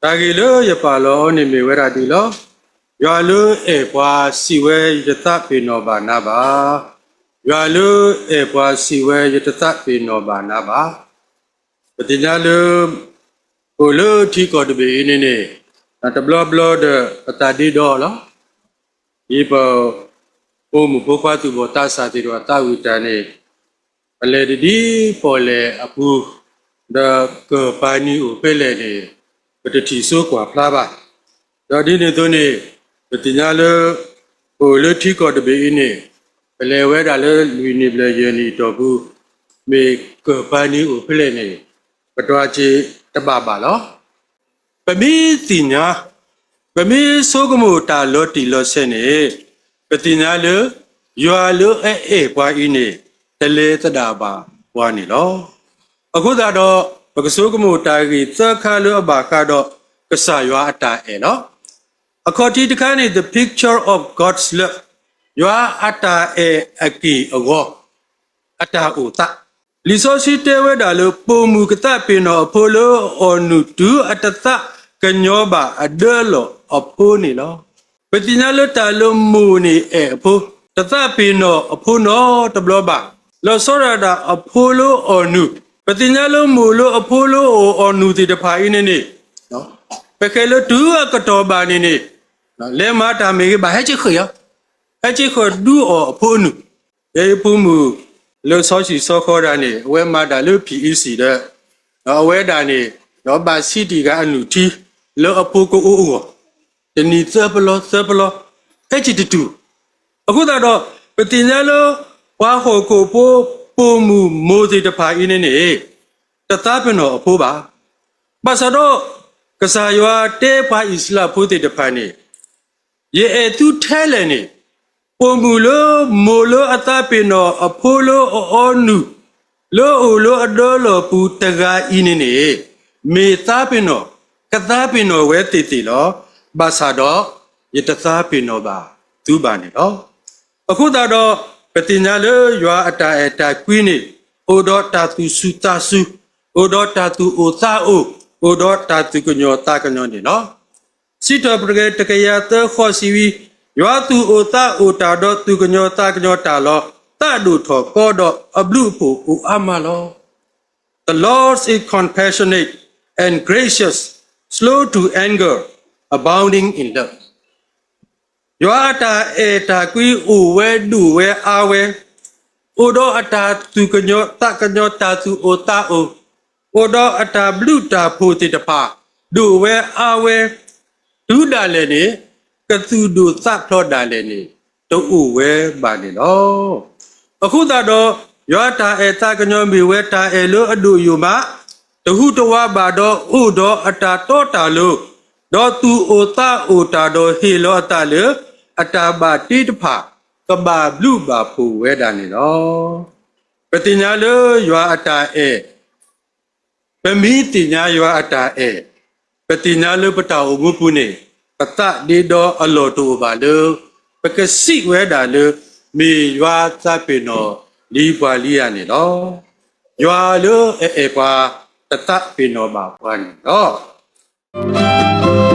တၢ်ဂ့ၢ်လၢယပာ်လီၤအီၤန့ၣ်မ့ၢ်ဝဲဒၣ်ဒ်လီၤ. ယွၤလၢအဲၣ်ပှၤစံးဝဲ ယတသးပ့ၤနီၣ်ဘၣ်နၤဘၣ်. ယွၤလၢအဲၣ်ပှၤစံးဝဲ ယတသးပ့ၤနီၣ်ဘၣ်နၤဘၣ်. ပသ့ၣ်ညါလၢ အိၣ်လၢထံကီၢ်တဘ့ၣ်အံၤန့ၣ်န့ၣ် တဘျီဘျီဒီးပသးဒ့ဒီလီၤ. ဒ်ပ ပိာ်မုၣ်ဖိခွါသူၣ်ဘီၣ်သးစၢ်သ့ၣ်တဖၣ်သးဝံၣ်တၢ်န့ၣ် ပလဲၤတဒ်ပီၣ်လဲၣ်အပူၤ ဒီးကၢၢ်ပၤနံၤအိၣ်ဖဲလဲၣ်န့ၣ် ပတထံၣ်စိကွၢ်ဖျါဘၣ်. ဒီးဒ်န့ၣ်အသိးန့ၣ် ပသ့ၣ်ညါလၢ ပအိၣ်လၢထံကီၢ်တဘ့ၣ်အံၤန့ၣ် ပလဲၤဝဲဒၣ်လၢလွံၢ်နံၣ်ဘျဲၣ်ယဲၢ်နံၣ်အတီၢ်ပူၤ မ့ၢ်ကၢၢ်ပၤနံၤအိၣ်ဖဲလဲၣ်န့ၣ် ပတွၤစ့တဘၣ်ဘၣ်လီၤ. ပမ့ၢ်သ့ၣ်ညါ, ပမ့ၢ်ဆိကမိၣ်တၢ်လီၤတံၢ်လီၤဆဲးန့ၣ် ပသ့ၣ်ညါလၢ ယွၤလၢအအဲၣ်ပှၤအံၤန့ၣ် တလဲၤသဒၣ်ဘၣ်ပှၤန့ၣ်လီၤ. အဃိသတးဒီး ပကဆိကမိၣ်တၢ်ဂ့ၢ်သၢခါလၢအဘၣ်ဃးဒီး ကစၢ်ယွၤအတၢ်အဲၣ်လီၤ. အခီၣ်ထံးတခါန့ၣ် The Picture of God's Love, ယွၤအတၢ်အဲၣ်အက့ၢ်အဂီၤ အတၢ်အိၣ်သး လံာ်စီဆှံတဲဝဲဒၣ်လၢ ပိာ်မုၣ်ကသးပ့ၤနီၣ်အဖိလၢအီၣ်နုၢ်တုၤအတသးကညီၤဘၣ်အဒၢလီၢ်အဖိန့ၣ်လီၤ. ပသ့ၣ်ညါလၢတၢ်လၢမိၢ်န့ၣ်အဲၣ်အဖိ, တသးပ့ၤနီၣ်အဖိနီတဘျီဘၣ်, လီၤဆီဒၣ်တၢ်အဖိလၢအီၣ်နုၢ်, ပသ့ၣ်ညါလၢမိၢ်လၢအဖိလၢအအိၣ်အီၣ်နုၢ်သ့ၣ်တဖၣ်အံၤန့ၣ်န့ၣ် ပကဲလၢတုၤအကတီၢ်ဘၣ်န့ၣ်န့ၣ် လဲၤမၤတၢ်မ့ၢ်ဂ့ၤဘၣ် ဟဲက့ၤဃုာ်အီၤ, ဟဲက့ၤဃုာ်ဒုးအီၣ်အဖိအနုၢ်, ယဲယဖိမုၣ်လၢစီဆှံစီခီဒၣ်န့ၣ် အဝဲမၤတၢ်လၢ P E C ဒီး အဝဲဒၣ်န့ၣ် ဘၣ်ဆံးတံၢ်ဂၤအနုၢ်ထံ လၢအဖိကအိၣ်အဂီၢ်, တနံၤသၢပလီသၢပလီ, ဟဲက့ၤတတုၤ, အဃိသတးဒီး ပသ့ၣ်ညါလၢ ပှၤဟီၣ်ခိၣ်ဖိ ပိာ်မုၣ်မိၢ်သ့ၣ်တဖၣ်အံၤန့ၣ်န့ၣ် တသးပ့ၤနီၣ်အဖိဘၣ်. ဘၣ်ဆၣ်ဒီး ကစၢ်ယွၤတဲပှၤအံၣ်စရ့လးဖိသ့ၣ်တဖၣ်န့ၣ် ယအဲၣ်သုထဲလဲၣ်န့ၣ်, ပိာ်မုၣ်လၢမိၢ်လၢအသးပ့ၤနီၣ်အဖိလၢအအီနုၢ် လၢအအိၣ်လၢအဒၢလီၢ်ပူၤတဂၤအံၤန့ၣ်န့ၣ်, မ့ၢ်သးပ့ၤနီၣ်, ကသးပ့ၤနီၣ်ဝဲသ့ၣ်သ့ၣ်လီၤ. ဘၣ်ဆၣ်ဒီး ယတသးပ့ၤနီၣ်ဘၣ်သုဘၣ်န့ၣ်လီၤ. အဃိသတးဒီး ပသ့ၣ်ညါလၢယွၤအတၢ်အဲၣ်တၢ်ကွံန့ၣ် အိၣ်ဒီးတၢ်သူၣ်စူၤသးစူၤ, အိၣ်ဒီးတၢ်သူၣ်အိၣ်သးအိၣ်, အိၣ်ဒီးတၢ်သူၣ်ကညီၤသးကညီၤန့ၣ်လီၤ. စံးထီၣ်ပတြၢၤတကယၤသၢဃီစံးဝံၤ, ယွၤသူၣ်အိၣ်သးအိၣ်တၢ်ဒီးသူၣ်ကညီၤသးကညီၤတၢ်လီၤ. သးဒိၣ်ထီၣ်ကီဒီးအဘျုးအဖှိၣ်အိၣ်အါမးလီၤ. The Lord is compassionate and gracious, slow to anger, abounding in love. ယွၤအတၢ်အဲၣ်တၢ်ကွံအိၣ်ဝဲဒိၣ်ဝဲအါဝဲ, အိၣ်ဒီးအတၢ်သူၣ်ကညီၤသးကညီၤတၢ်သူၣ်အိၣ်သးအိၣ်, အိၣ်ဒီးအတၢ်ဘျုးတၢ်ဖှိၣ်သ့ၣ်တဖၣ် ဒိၣ်ဝဲအါဝဲ, တုၤဒၣ်လဲာ်န့ၣ် ကသူၣ်ဒိၣ်သးဖျိးဒၣ်လဲာ်န့ၣ် တအိၣ်ဝဲဘၣ်န့ၣ်လီၤ. အဃိသတးဒီး ယွၤတၢ်အဲၣ်သးကညီၤမ့ၢ်ဝဲတၢ်အဲၣ်လၢအဒိၣ်ယိာ်မး, တဟူးတဝးဘၣ်ဒီးအိၣ်ဒီးအတၢ်တီတၢ်လိၤ, ဒီးသူၣ်အိၣ်သးအိၣ်တၢ်ဒီးဟ့ၣ်လီၤအသးလၢ အတၢ်ဘၣ်တ့တဖၣ် ကဘၣ်ဘျုးဘၣ်ဖှိၣ်ဝဲဒၣ်န့ၣ်လီၤ. ပသ့ၣ်ညါလၢယွၤအတၢ်အဲၣ်, ပမ့ၢ်သ့ၣ်ညါယွၤအတၢ်အဲၣ်, ပသ့ၣ်ညါလၢပတၢ်အိၣ်မူပူၤန့ၣ် ပသးဒ့ဒီအလီၢ်တအိၣ်ဘၣ်လၢ ပကစံးဝဲဒၣ်လၢ မ့ၢ်ယွၤသးပ့ၤနီၣ်လံပှၤလံဧါန့ၣ်လီၤ. ယွၤလၢအအဲၣ်ပှၤ တသးပ့ၤနီၣ်ဘၣ်ပှၤန့ၣ်လီၤ.